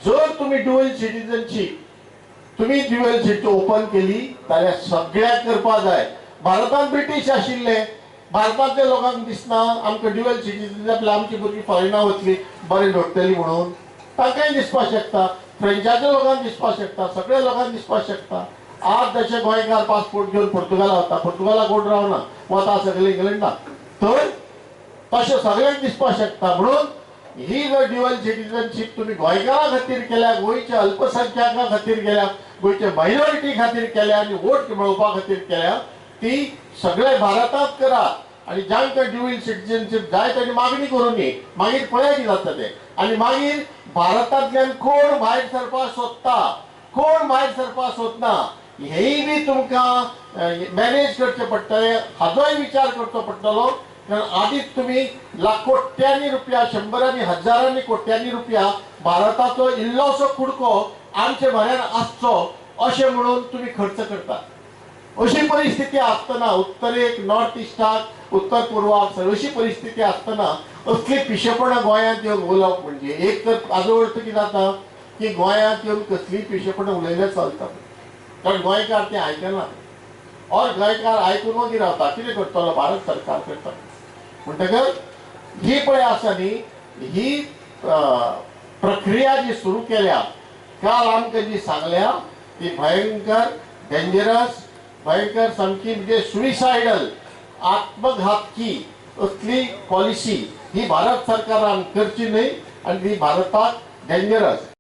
जर तुमी dual citizenship तुमी ड्युअल सिटी ओपन केली जाल्यार सगळ्याक करपा जाय. भारतांत ब्रिटीश आशिल्ले, भारतांतल्या लोकांक दिसना आमकां ड्युअल सिटीजन जाल्यार आमची भुरगीं फॉरेना वतली, बरें जोडटली म्हणून, तांकांय दिसपाक शकता, फ्रेंचाच्या लोकांक दिसपाक शकता, सगळ्या लोकांक दिसपाक शकता. आज जशे गोंयकार पासपोर्ट घेवन पुर्तुगाला वता, पुर्तुगाला कोण रावना, वता सगळे इंग्लंडाक, तर तशें सगळ्यांक दिसपाक शकता. म्हणून ही जर ड्युअल सिटीजनशीप तुमी गोंयकारां खातीर केल्या, गोंयच्या अल्पसंख्याकां खातीर केल्या, गोंयच्या मायनॉरिटी खातीर केल्या आनी वोट मेळोवपा खातीर केल्या, ती सगळे भारतांत करा. आनी जांकां ड्युअल सिटीजनशीप जाय तांणी मागणी करूं, मागीर पळया कितें जाता तें. आनी मागीर भारतांतल्यान कोण भायर सरपाक सोदता, कोण भायर सरपाक सोदना हेंय बी तुमकां मॅनेज करचें पडटलें, हाजोय विचार करचो पडटलो. कारण आदींच तुमी कोट्यांनी रुपया, शंबरांनी हजारांनी कोट्यांनी रुपया भारताचो इल्लोसो कुडको आमचे म्हऱ्यान आसचो अशें म्हणून तुमी खर्च करतात. अशी परिस्थिती आसतना उत्तरेक, नॉर्थ इस्टाक, उत्तर पूर्वाक अशी परिस्थिती आसतना असली पिशेपणां गोंयांत येवन उलोवप म्हणजे एक तर हाजो अर्थ कितें जाता की गोंयांत येवन कसलीय पिशेपणां उलयल्यार चलता, कारण गोंयकार तें आयकना और गोंयकार आयकून वगी रावता. कितें करतलो भारत सरकार करता. म्हणटकच ही पळय आसा न्ही ही प्रक्रिया जी सुरू केल्या, काल आमकां जी सांगल्या ती भयंकर डेंजरस, भयंकर सामकी म्हणजे सुइसायडल, आत्मघातकी असली पॉलिसी ही भारत सरकारान करची न्हय आनी ती भारताक डेंजरस.